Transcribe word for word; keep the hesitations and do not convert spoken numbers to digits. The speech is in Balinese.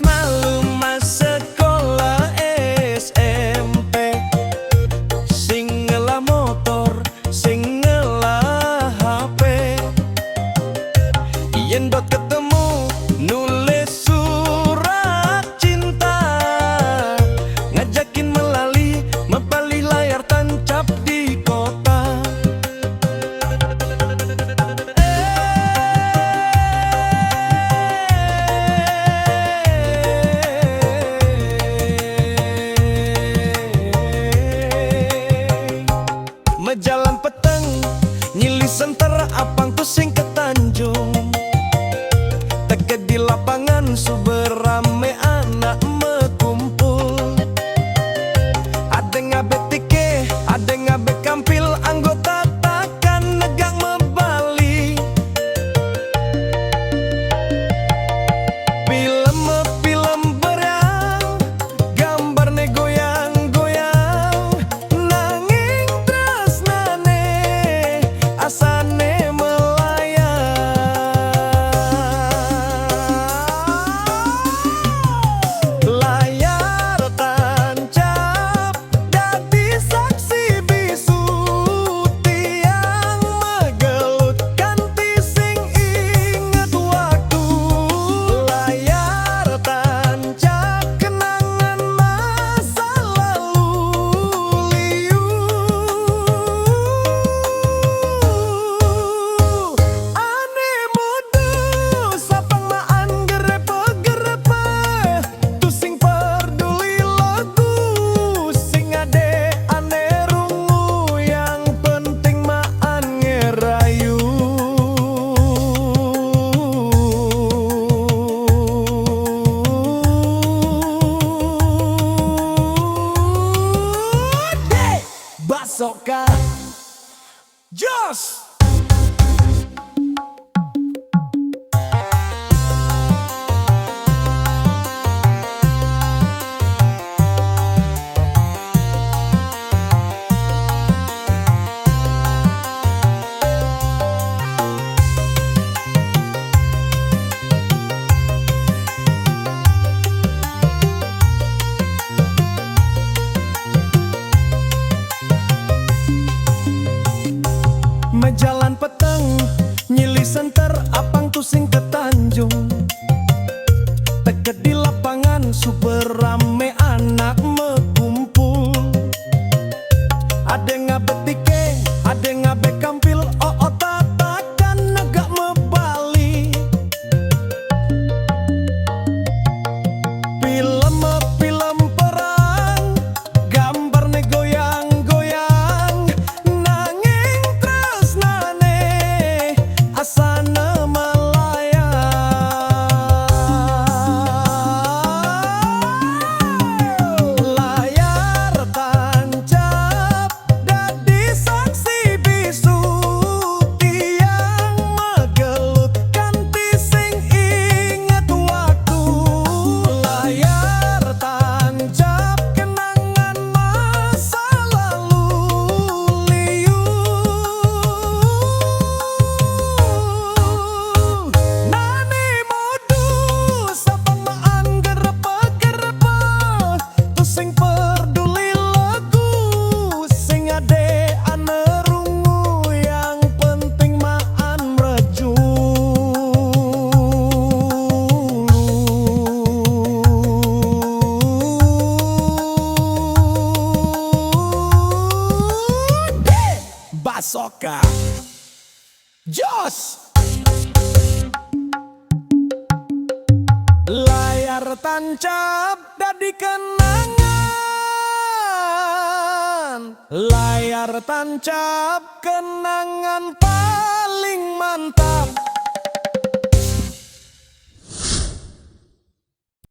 Malu mas sekolah S M P, sing ngelah motor, sing ngelah H P. Yen dot ketemu, nulis surat cinta, ngajakin melali, mepali layar tancap di kota. Mejalan peteng, nyili senter apang tusing ke Tanjung. Teke di lapangan, suber rame anak mekumpul. Ade ngabe tike, ade ngabe kampil, anggota takan negak mebali. Pilem-pilem berang, gambarne goyang-goyang, nanging tresnane asane melayang. Layar tancap dadi saksi bisu, tiang megelut kanti sing inget waktu. Layar tancap kenangan masa lalu liu. Ane modus apang maan gerepe-gerepe. Tusing perduli lagu sing ade ane rungu, yang penting maan ngerayu. Dek Basoka. Jos! Mejalan peteng, nyili senter apang tusing ke Tanjung. Teke di lapangan, suber rame anak mekumpul. Ade ngabe tike, ade ngabe kampil, oo tatakan negak mebali. Pilem-pilem perang, gambarne goyang-goyang, nanging tresnane asane melayang. Layar tancap dadi saksi bisu, tiang megelut kanti sing inget waktu. Layar tancap kenangan masa lalu liu. Nani modus apang maan gerepe-gerepe. Tusing perduli lagu sing ade ane rungu, yang penting maan mrejulu. Dek Basoka. Jos! Layar tancap dadi kenangan. Layar tancap kenangan paling mantap.